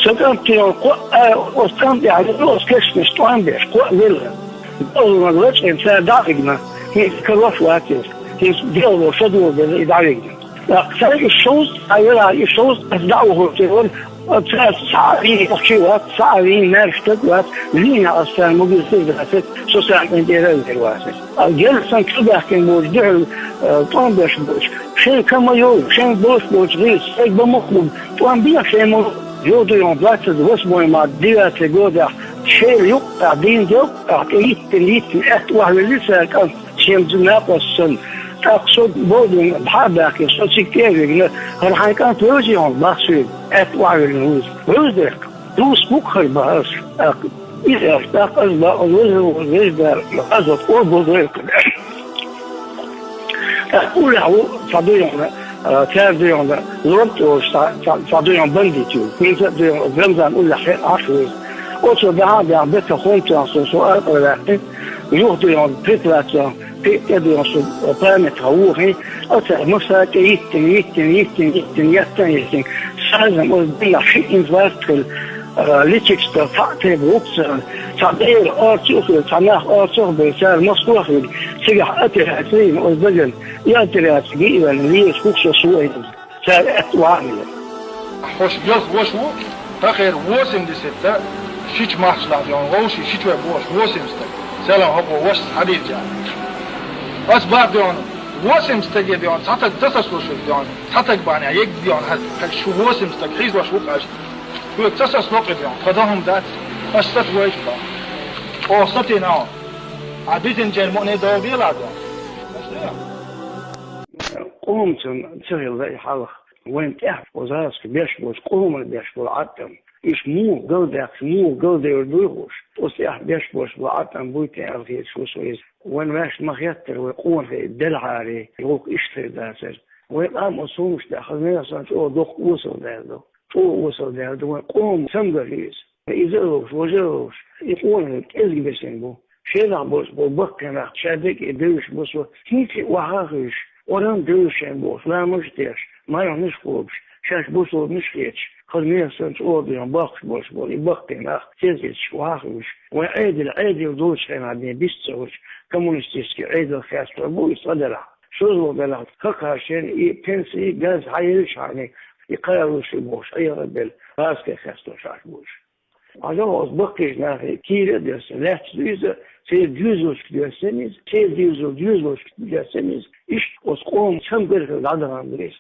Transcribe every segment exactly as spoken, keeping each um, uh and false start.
Со кӀант йоӀ кхоъ, а, оцу кӀант тӀехь вилла оцу кешнаш тӀом беш, кхоъ вилла. ДелгӀанан лачкъийна цара дӀа а хигна, хӀинца карош вац иза. ХӀинца делгӀо ша дугӀу беза и дӀа а хигна. ТӀаккха цара и шовзткъа а вела, и шовзткъа аса дӀа а вухуьйтур вара, цара цхьа а вийна, ахча вац, цхьа а вийна, маьрша стаг вац, вийна аса царна ма-буьйса дацара, со царна тӀера а вер вацара. А герз санна чубаьхкина болчу дуьхьал, а, тӀом беш болчу, шайн ка ма йовлу, шайн болуш болчу гӀирс, шайга бан муха бу, тӀом беха шайн ма йовду йоӀ, двадцать восьмой марта, девятый годехь, шайла юккъехь, дийна делкъехь, тӀе йиттина, йиттина, аьтта охьавелли цара кӀант, шен накъост санна. ТӀаккха со бовдина, бӀаьрг баьккхина, со цига тӀе а вигна, хӀара хьайн кӀант вевзий хьуна, бах соьга, аьтта охьавеллина вуьйцу. Вевза дерг, дус бу-кх хӀара, бах аса, тӀаккха. Иза аьлча, тӀаккха аса бах, аса веза, веза баьрг, аса оцу къобал дойла. ТӀаккха уллехь ву цхьа дуьйна, а, цара дуьйна, лорд олуш цхьа, цхьа, цхьа дуьйна бандит ю. ХӀинца а дуьйна, Рамзан уллехь хе-, Ӏаш ву иза. Оцо дахьа а дахьа, бетта хӀума тоьхна со, со аркъа ваьккхи, юха дуьйна, препарат тоьхна, пхиъ тӀе дуьйна со, памятха вухи, оцара масса тӀе йиттина, йиттина, йиттина, йиттина, еттан йиттина. Сазам оцу дийнахь шиъ инфаркт хилла, а, лечиться цхьаъ тайпа гӀуп ца хилла, цхьа бер орцах а хилла, цхьа нах орцах а бевлла, цара Москох а вигна, цигахь операци йина оцу дагана, и операци гиъ а ваьлла, лелаш хӀух со суо йина. Цара аьтта вахана. Хьош ялх ваша ву, тахера восемьдесят да, шича мархаш лахь дегӀана, вовший шичой бохуш восемьдесят стаг. Селам хӀокхо вашас хьадийча. Ас бах дегӀана, восемьдесят стаге дегӀана, цхьа таг ца саслуш ву дегӀана, цхьа таг бахьана, егг дегӀана, хьан, хьан шу восемьдесят стаг хьийзош ву-кх аша. Хьоьга ца сасло-кх и дегӀана, тхан дан хӀума дац, аш сатвайча бах. Оха сатийна хьо, хьан дизина чӀен мукъане догӀу делахь дегӀана. Къоман ца хилла и хьалха. Вайн тӀехь озаска беш болчу къоман беш болу Ӏаттам. Иша муха галдаьккхича, муха галдевр дуй хууш? Оцу тӀехь беш болуш болу Ӏаттам буй те аьлла хеташ ву со иза. Вайн ваьшна ма хеттара вай къонахий делахьара, гӀуллакх иштта хир дацара. Вайн къам оцу хӀуманаш тӀехь хаза нехан санна чӀогӀа доккха осал даьлла ду. ЧӀогӀа осал даьлла ду вайн къоман цамгар ю иза. Иза а ловш, важа а ловш, и къонахий кӀезиг бесина бу. Шенахь болчу баккхий нах ша дерг а девзаш бу со, хӀинца а охьа а хевшаш, орам девзаш шайн бохуш, ламазаш а деш, марханаш а кхобуш, шаьш бусулбанаш а хеташ, хаза нехан санна чӀогӀа дегӀана боккхуш болуш болу и баккхий нах, цецъяцаш охьа а хевшаш, вайн Ӏедал, Ӏедал долчу хенахь бен бист ца хуьлуш, коммунистический Ӏедал хестор бу иза цкъа делахь. ШозлагӀа делахь, хӀокхара шен и пенсий, газ хьан елча хьайна, и кхайолуш ю бохуш, Ӏеха а белла, гӀазкхий хестош Ӏаш бу уьш. Хьажал, оцу баккхийчу нахе кийра а доьссина, лаьтташ ду иза, церан доьзалшка доьссина иза, церан доьзал доьзалшка доьссина иза, иштта оцу къоман цамгар хилла дӀадахана ду иза.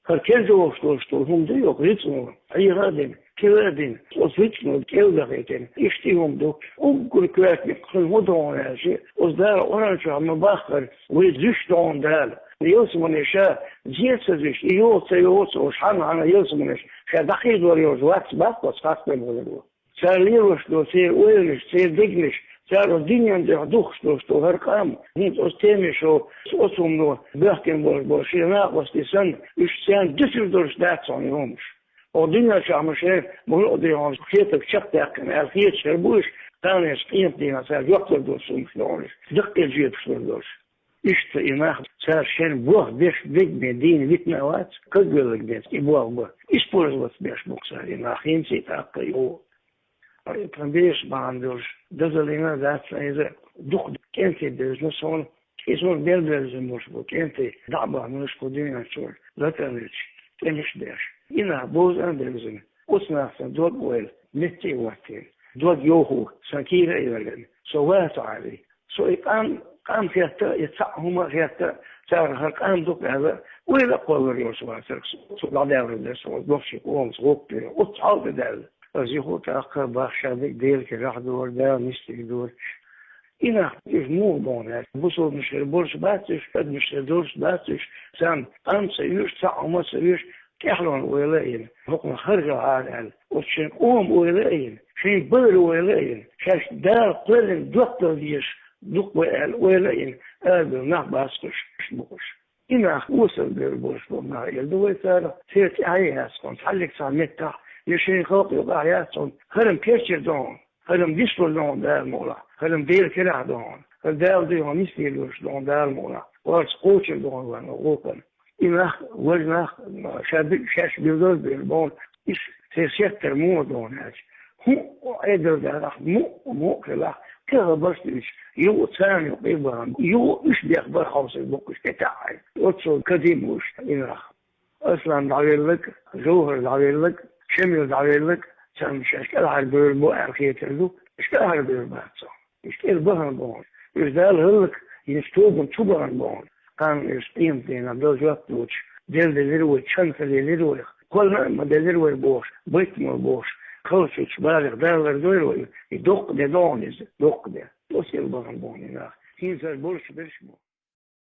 ХӀара кержа вовш долуш долу хӀума ду йоккха рицкъано, Ӏеха а дина, кира а дина, оцу рицкъано кӀел дахийтина, иштта и хӀума ду, уггар коьртаниг кхуьнан хӀун догӀу аьлча, оцу Дала Къуръан чохь ма-баххара, вай зуьйш догӀу Дала. Ялсамане ша зен ца зуьйш, и йогӀу ца йогӀу ца олуш, хьанна-хьанна ялсаманеш ша дӀакхийдор йолуш вац баккхалц хастам хилар ву. Цара лелош долу церан ойланаш, церан дегнаш, цара оцу дуьненна тӀехь духкуш долуш долу хӀара къам, хӀинца оцу Темишев, оцу хӀумано боьхкина болуш болу шен накъостий санна, уьш царна дуьсур долуш дац хьуна и хӀумаш. Оха дуьнен чохь ма шен, ма хӀун а дийхьа хетарг чекхдаьккхина аьлла хеташ хир бу уьш, кхана къематан дийнахь цара жоп лур долуш хӀумаш догӀуш, даккхий жоьпаш лур долуш. Иштта и нах цара шен бох беш бегбен дийна витина а вац, кагвелларг бен и бох бан. Использовать беш бу-кх цара и нах хӀинца а, тӀаккха а. Тхан беша бахьана долуш дозаллина а дац сан иза, дукха кӀентий бевзина суна, и суна бен бевзина болуш бу кӀентий, дӀа а бахана уьш кху дуьнен чуьра, латар а луьттуш, тӀемаш а беш. И нах бовза а бевзина, оцу нахах сан дог а ойла, метте а хӀоттийна, дог йовхо, сан кийра а йоьллина, со вацахьарий. Со и къам, къам хетта, и цхьаъ хӀума а хетта, цара хӀара къам ду-кх аьлла, ойла а кхоллар йолуш вацара со. Со дӀадаьлла дара со, оцу боккхачу къомаца гӀуллакх дина, оццу хьал тӀе даьлла. Аса юха тӀаккха бах ша дерг Делан кара хьахдора, Дала нисдийр дора. И нах, уьш муха боху аьлча, бусулбанаш хир болуш бац уьш, адамаш хир долуш бац уьш, царна къам а ца оьшу, цхьаъ хӀума а ца оьшу, тӀаьхьалонан ойла а йина, хӀокхунах хӀара хилахьара аьлла, оцу шайн къоман ойла а йина, шайн баларан ойла а йина, шаьш Дала кхоьллина доттагӀа дезаш ду-кх вай аьлла ойла а йина, арабевлла нах бац-кх уьш, уьш бу-кх уьш. И нах осал бевр болуш болу нах аьлла ду вай царах, церан тӀаьхье яц хьуна, цхьаллиг цхьа меттахь, я шайн халкъ юкъахь яц хьуна, хӀара-м керчара ду хьуна, хӀара-м дешвар ду хьуна Дала мукъалахь, хӀара-м Делан карахь ду хьуна, хӀара Дала дуй хьуна нисдийр долуш ду хьуна Дала мукъалахь, орца кхочур ду хьуна вайн гӀуллакхана. И нах, важа нах, ша би-, шаьш билгалбевр боху, уьш Церан сеттар муха догӀу аьлча, хӀуъа Ӏедал далахь, муъа, муъа хилахь, кхелха барш дуьйцуш, юха царна юкъе бахана, юха уьш бех бара хьовсар боккхуш тӀетаьӀӀай. Оццул кадим бу уьш и нах. Аслан дӀавелларг, ЖовхӀар дӀавелларг, Шамил дӀавелларг, царна шаьш кӀелхьарбевр бу аьлла хетар ду, уьш кӀелхьарбевр бац цо. Уьш тӀера бахана боху. Уьш Дала хӀаллакьйинчу тобанна чу бахана боху. Кхана уьш къематдийнахь Дала жоп луьйча, делла делира вай, чан ца делира вайх, кхоллар а ма делира вай бохуш, байтамал бохуш, халчучу балех далар дойра вай, и доккха де догӀу иза, доккха де. Досила бахана боху и нах. ХӀинца болуш берш бу.